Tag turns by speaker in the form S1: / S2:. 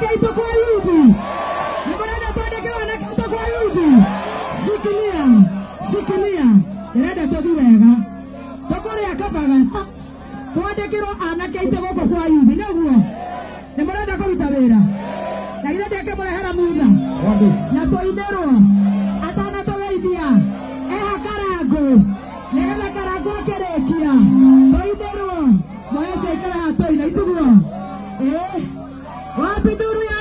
S1: aitũ kwa yuthi? Nĩ mũrenda twandĩkĩrwo anake aitũ kwa yuthi? Shikilia, shikilia, ndĩrenda tũthi wega, tũkũrĩa kabagatha twandĩkĩrwo anake aitũ gũkũ kwa yuthi. Nĩguo nĩ mũrenda kũruta wĩra na githĩ ndĩakĩmũrehera mutha na tũinĩrwo atanatũgeithia eha Karangũ, nĩgetha Karangũ akĩrĩkia tũinĩrwo. Moyo cio ikara haha tũina ituguo. Ĩ wapi nduru ya